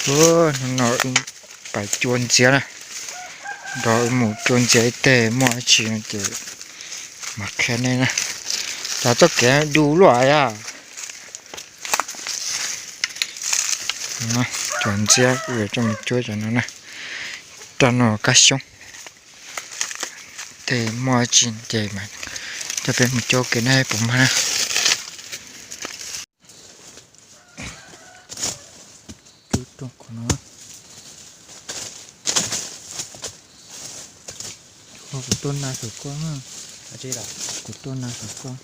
Hnub no pais cua ntxiab na, nrog mus cua ntxiab ib teg, muaj dab tsi no ces mam qhia nej na. Cov txoj kev du luaj yom. Cua ntxiab, coj mus cuab cov no na, rau no kab xyoob. Tej muaj dab tsi ces coj peb mus cuab kev nej puas mag na. Kuv tuaj nag saum koj, kuv tuaj nag saum koj.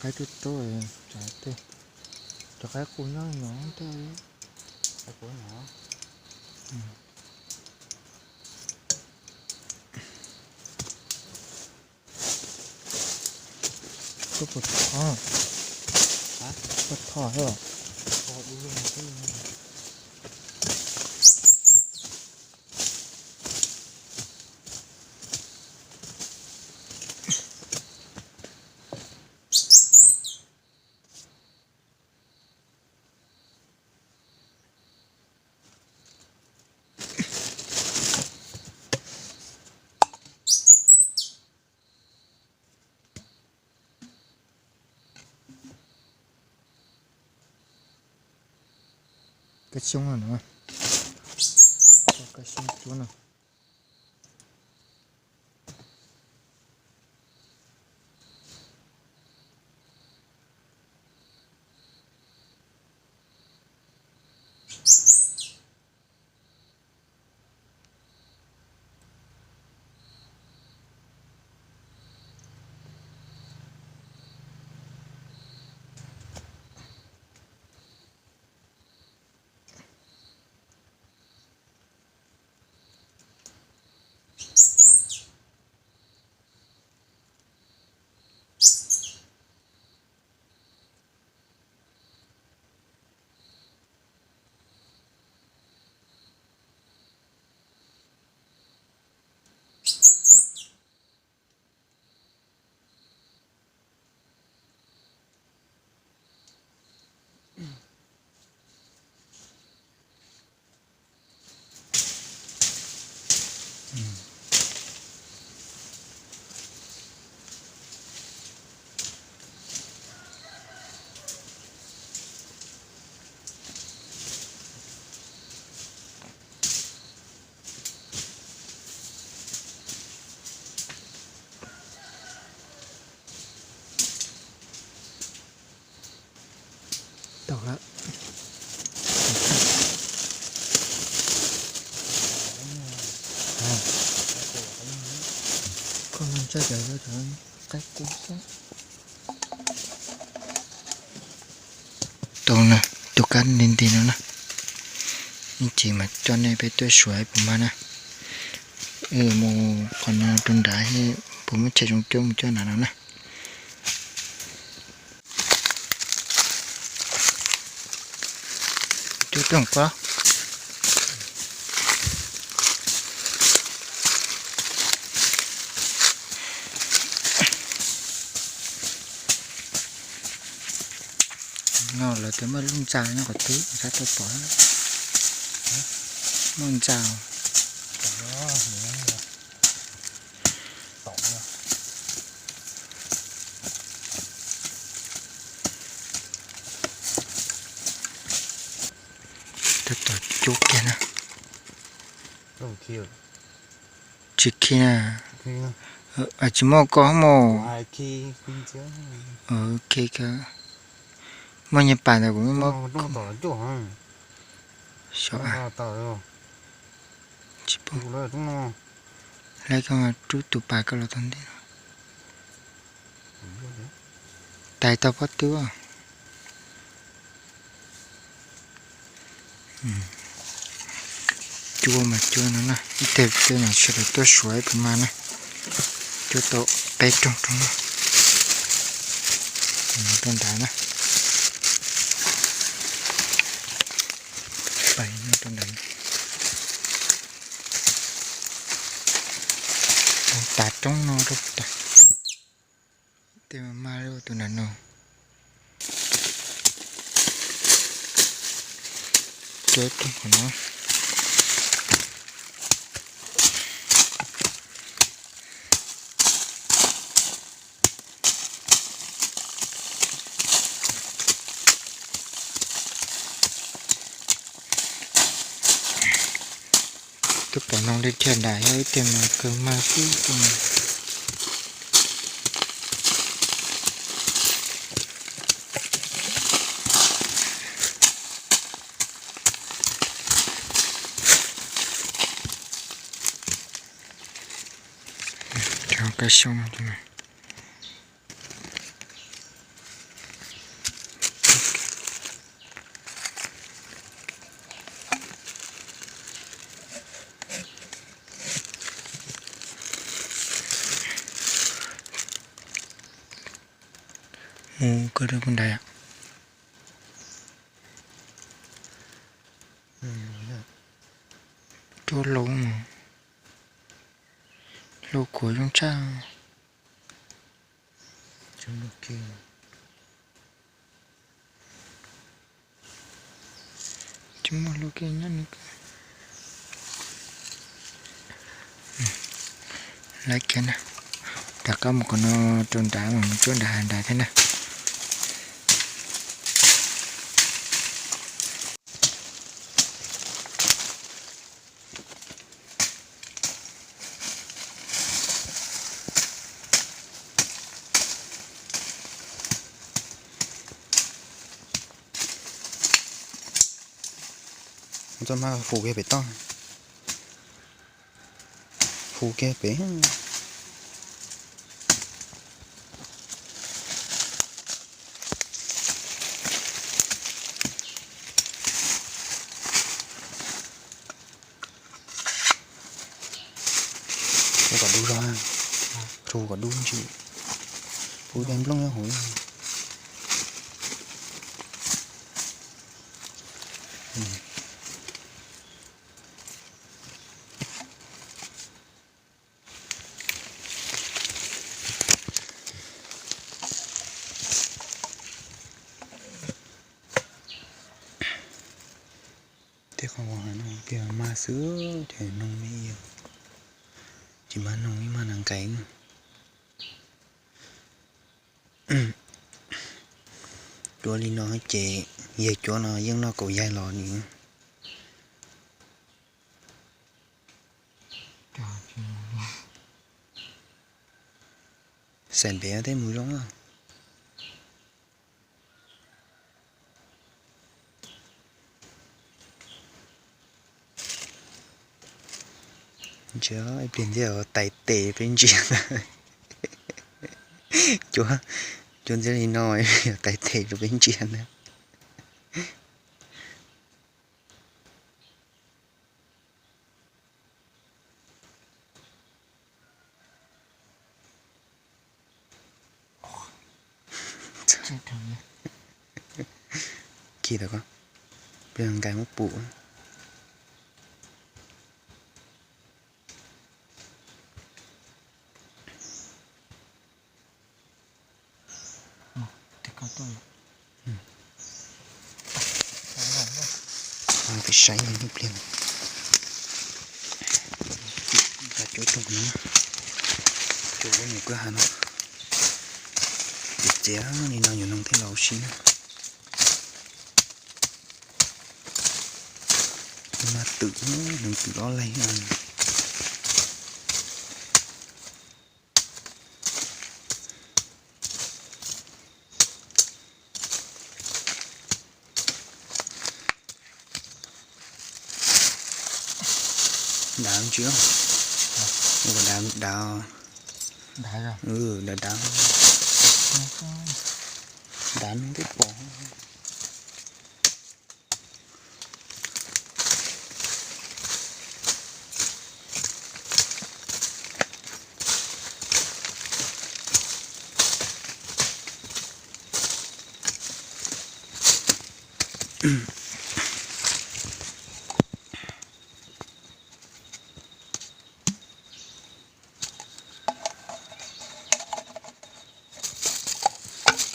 Qaib tub tub, cov qaib qus nyob no tej. Koj puas thov, puas thov os. Kab xyoob no, kab xyoob cuab no. Tau lawm. Koj mus tsa cov, cov qaib qus xwb. Tau na, tus kab nti nti no na. Ib chim mas coj nej peb tuaj suav puas mag na. Mus qhov no rau nrad, puas muaj chaw zoo cuab mus cuab nrad no na. Cuab rooj koj. No lawv tias muaj lub ntxa nyob qhov twg, sab tau pom. Muaj ntxa. Tab tom cub kiag na. Tsis khi na. Tsis muaj koj mus. Khi, muaj nyiaj pas ntawd kuv muab. Tsis paub. Hlais koj rub tus pas koj los tau ntej. Tais tau pob tw. Cua mas cua no na, ib teg tej mas sawv daws tuaj suav ib puas mag na. Cua tau peb rooj rooj na. Rau nrad na. Pais rau nrad. Tas roob no rau tas. Tej mas mag li tus nram no. Cov tug qhov no. Twb pom noog li kiag nram yog ib tiag mas kawg mag xwb. Cov kab xyoob no. Mus kawg rau puag nrad yom. Cuab hlauv, hlauv khuav zoo tshaj. Tsis muaj hlua kiag nyob no. Lawv kiag na, rov qab mus qhov no rau nrad mas mus cuab nrad hav nrad thiab na. Txoj hmab hu kiag pem toj, hu kiag pem. Hu kom dub zog, hu kom dub ntsis, hu cov nplooj nyob hauv. Tej qhov uas no kiag mag xwb ces noog me, tsis mag noog ib mag nas nqaij. Cuab li no ces yawg cuab no yeej noj kaum yaig los ni. Xaim ntev thiaj mus zoo. Ntsia ib pliag ntxiv tais tes peb ntsia. Cuab, cuab ntxiv li no, tais tes rau peb ntsia na. Khi tau ko, peb nkais muab pum. Peb saib ib pliag. Cuab rau no, cuab lub nyuam kwj ha no. Ces li no yuav noog thiaj los ua si na. Mas twm, noog twm ob leeg. Dav tsis, dav, dav, dav, dav no twb pom.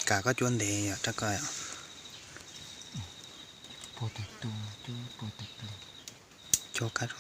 Kav koj cuab ntev yom, rau koj yom. Coj kab.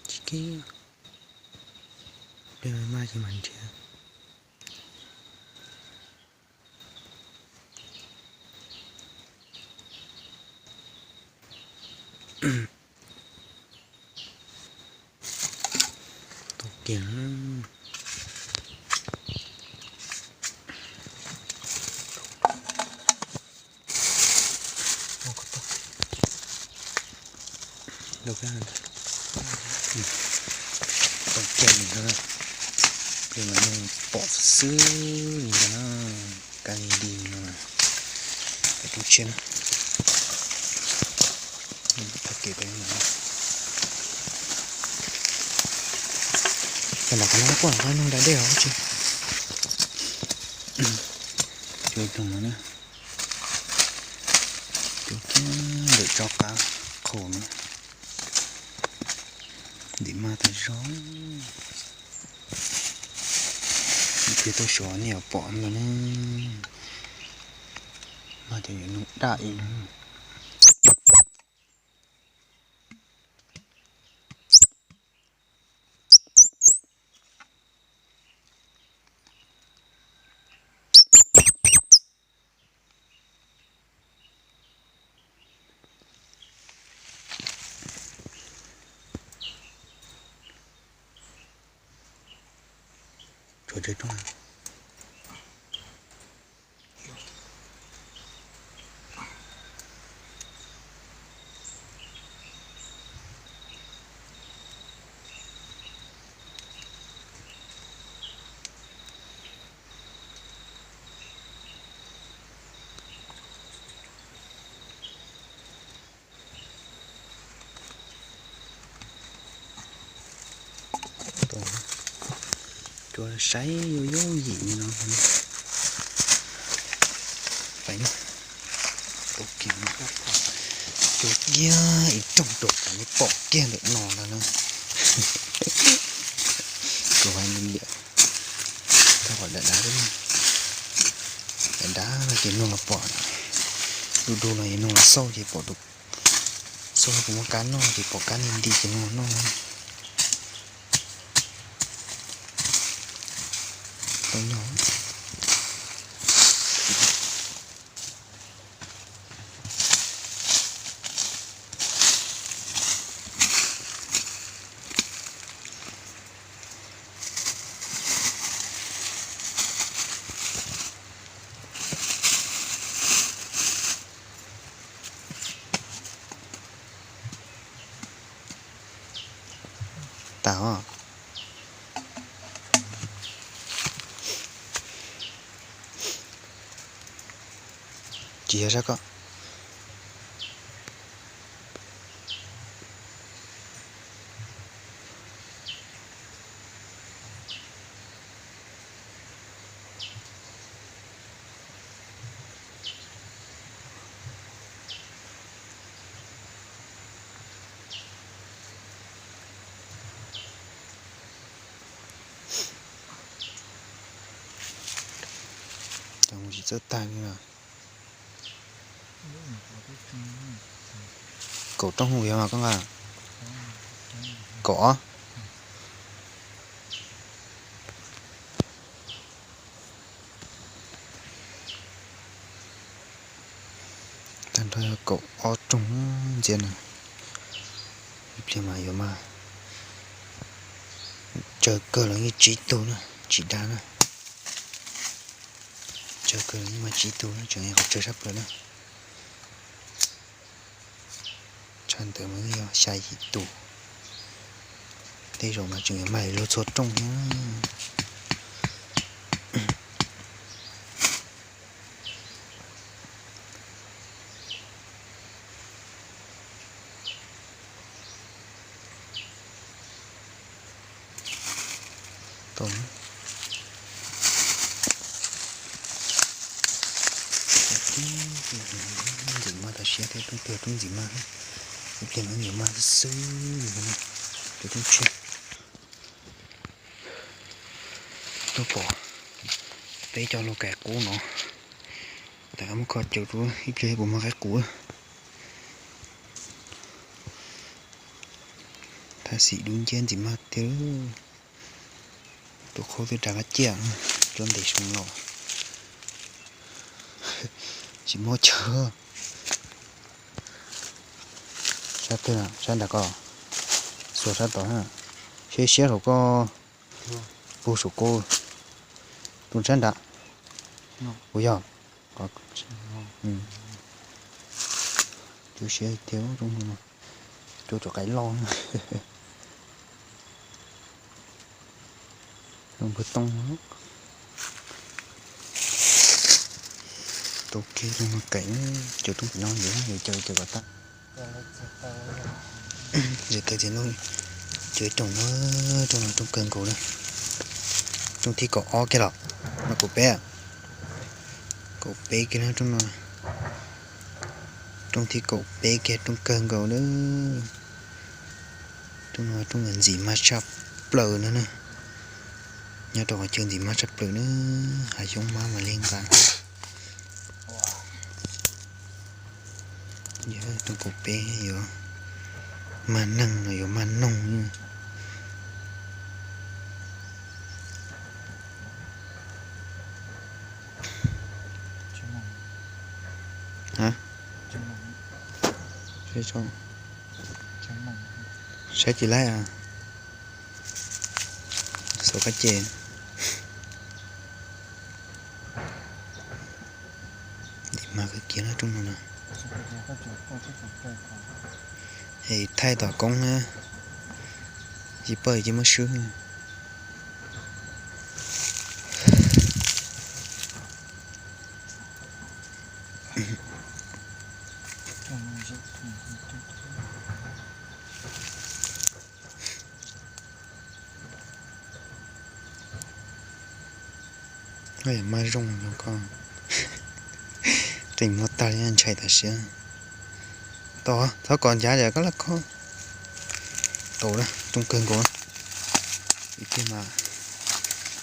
Tsis kib, pliag maj ces mam nrhiav. Tau kiag. Tau kiag no, pom xwb xwb li ntawd na, kab li li no, peb tub tshiab na. Tau kev peb no, cov nram qab no kuj noj da dej os tsis. Cov no na, cov kiag ntawm tso qab qhaus no, ntim maj tas zog. Ib pliag tuaj xyuas nej yuav pom no na, maj cov yuav nug daj ib no. Tshuav tsawg rooj? Cua saib yooj yooj yim li no. Cua kiag ib rooj rau kom nws pom kiag ntawm no ntag na. Kuv hais li tias, thaj qhov dav dav, dav dav no ces nug los pom, du du no es nug los xauj ces pom tus, xauj kuv muab kab noj ces pom kab nti nti ces nug los noj. Tau noj. Tas os. Tsis yog sab koj. Tsis txawj tag li na. Kaum rooj hu yog mas koj nqa. Kaum ob. Tag nrho yog kaum ob rooj ntxiab na. Ib pliag mas yuav mas tsawg kawg los yeej tsib tug na, tsis dag na. Tsawg kawg los yeej mas tsib tug na, tseem yog qhov tsawg sab plaws na. Thaum ntawd mas yog xya yim tus, tej zaum mas tseem yuav mag luag txhua rooj thiab. Ntxim maj tas siab thiab, tub twg tub ntxim maj, ib pliag no yuav mag xwb, tus tub tshiab. Tuaj pom peb cov hlua kais qub no, tas muab kho caum rau ib pliag puas mag qaib qus. Thaj xim dub nciab ntxim maj tiag. Tus qhaub twb rov qab ciaj, tuaj ntes soo los tsis muaj chaw. Sab twg? Sab nrad ko, xuas sab tod. Siab siab saum koj, puag saum koj, tus sab nrad, puas yog? Cua siab tiag, cua cov qaib loj. Zoo npawg Tooj. Tau kiag zoo no kaim, cov rooj pem no yuav caw caw kom tag. Ces tau ces no, cov rooj no, rooj no rooj kawg nkaus na. Rooj thib kaum ob kiag los, no kaum peb, kaum peb kiag na rooj no. Rooj thib kaum peb kiag rooj kawg nkaus na. Rooj no rooj ntxim mag tshaj plaws no na. Nyob rau qhov chaw ntxim mag tshaj plaws na, hav xyoob mab mam li nqa. Yog rooj kaum peb yuav mag neeg los yuav mag noog. Saib tsis laib, xav kab ces. Ntxim mag kawg kiag na rooj no na. Es thaij tom koob na, tsis pawj ces muab swb. Maj zoo, qees muag tag li, ntshai tas siab. Tau, txhob kov ncav, koj laj khob. Tau, rooj kawg nkaus. Ib pliag mas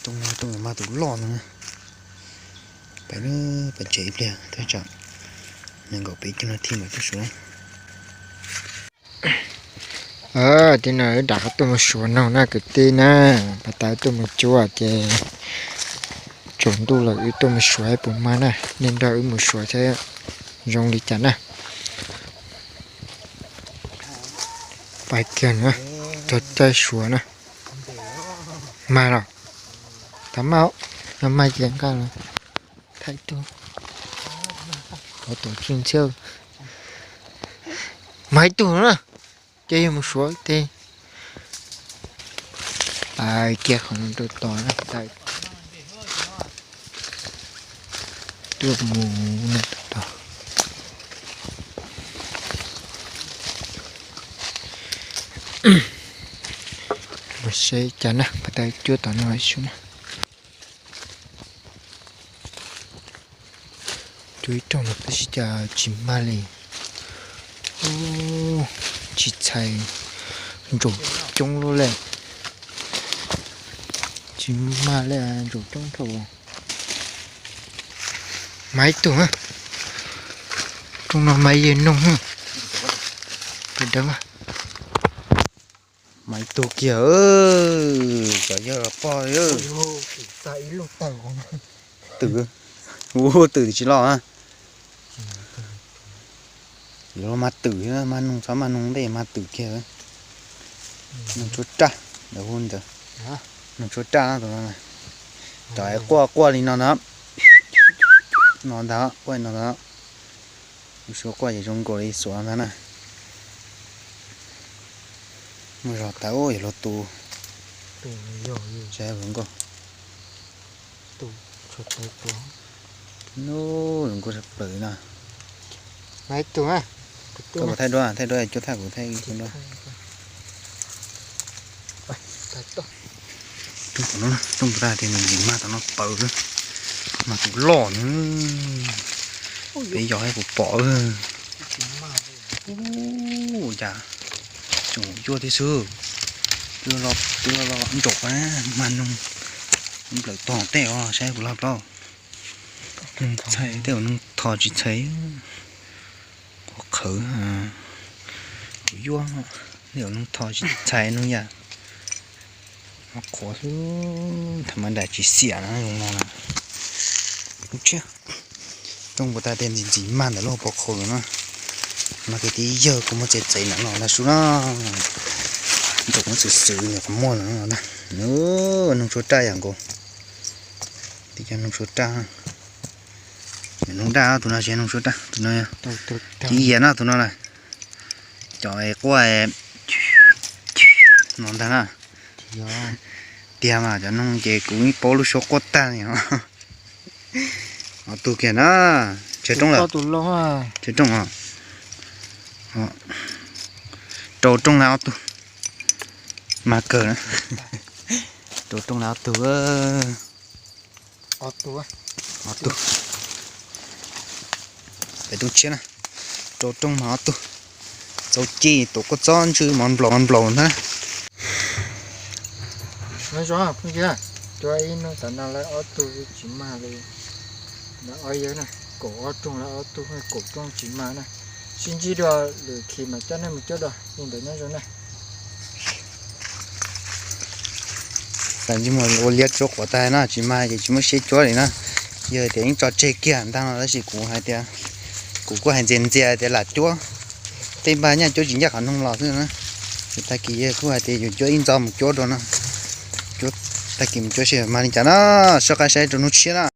rooj no rooj yuav mag tus loj no na. Pais, pais tsev ib pliag thaj tsam nees nkaum peb caug nas this mam tuaj suav. Tib no wb rov qab tuaj mus suav noog na kwv tij na. Pas tas wb tuaj mus cuab ces tsaus ntuj lawm, wb tuaj mus suav puas mag na. Nej nrog wb mus suav saib zoo li cas na. Pais kiag na, txog caij suav na. Mag los? Tab mag, yog mag ces nqa los thaij tuaj. Qhov tom tsis ntxhiab. Mag ib tug na, ces yog mus suav tes. Pais kiag qhov no rau tod na, tuaj mus no rau tod. Mus saib cas na, pas tas cuab tom no ib sub na. Cuab ib rooj no tab sis cas tsis mag li. Tsis txhais, ntsaum coob luaj li. Tsis mag li, ntsaum coob dhau. Mag ib tug, rooj no mag ib yawg noog. Deev, mag ib tug kiag, cov yawg los pog. Twm, ua twm tsis los. Yuav mag twm, mag noog txhob mag noog ntej, mag twm kiag. Noog tshuab raj, ntawd hu ntawd, noog tshuab raj no. Cov quaj quaj li no ntag, no ntag, quaj no ntag. Lub suab quaj ces zoo nkaus li xuav ntag na. Muaj zog tawv yog luag tu. Saib nkauj. Nub zoo nkauj tshaj plaws no. Koj puas thaij duab, thaij duab cuab thaj kuv thaij ib duab. Rooj puas tag tias ntxim mag tom no paws, mag tus loj na. Peb yog thiab kuv pom. Ua cas tseem yuaj thiab xwb. Twb los, twb los nraum mag noog, nplawm tog tej os, saib kuv laj plaub. Noog txhais tej, noog tho tsis txhais. Qhuav qhawv, kuv yuaj, tej noog tho tsis txhais noog yam. Qhuav xwb, thaum mas nram tsis xiam na zoo no na. Lub tshiab, rooj puas tag tias ntxim ntxim mag ntawm lub hauv paus qhaus lawm na. Mas kwv tij yawg kuv muaj txev txev ntawm no ntag sub na. Nraum no xwm xwm nws qhov muag lawm no. Noog tshuab raj yam nkaus. Tib co noog tshuab raj. Noog daj tus no tsis yog noog tshuab raj, tus no yog tib yam no tus no na. Cov quaj no ntag na. Tiag mas cov noog ces kuv yeej paub lub suab quaj tag li os. Ob tug kiag na. Tsawg rooj lawm? Tsawg rooj os? Rau rooj na ob tug. Mag kawg na. Rau rooj na ob tug. Ob tug. Peb tug tshiab na. Rau rooj mag ob tug. Txaus ci tuav kua txob ntsw mov nplaum mov nplaum ntag. Nyob zoo phooj ywg, cuab ib hnub tom no lawv ob tug tsis mag li. Lawv ob yawg na, kaum ob rooj lawv ob tug, kaum rooj tsis mag na. Sib ntsib dua lwm khi mam coj nej mus cuab dua li ntawd nyob zoo na. Tam sim no ua liab tsuav quav tag na, tsis mag ces tsis muaj siab cuab li na. Yog tias yeej tso tseg kiag ntag no tab sis kuv hais tias kuv kuj hais ntxias ntxias tias lam cuab, tej npag nyaj cuab tsis ncaj qhov noog los xwb na. Ces tag kis yawg kuj hais tias yuav cuab ib ntxov mus cuab dua no. Cuab, tag kis mus cuab seb mag li cas na. Soj qab saib rau hnub tshiab na.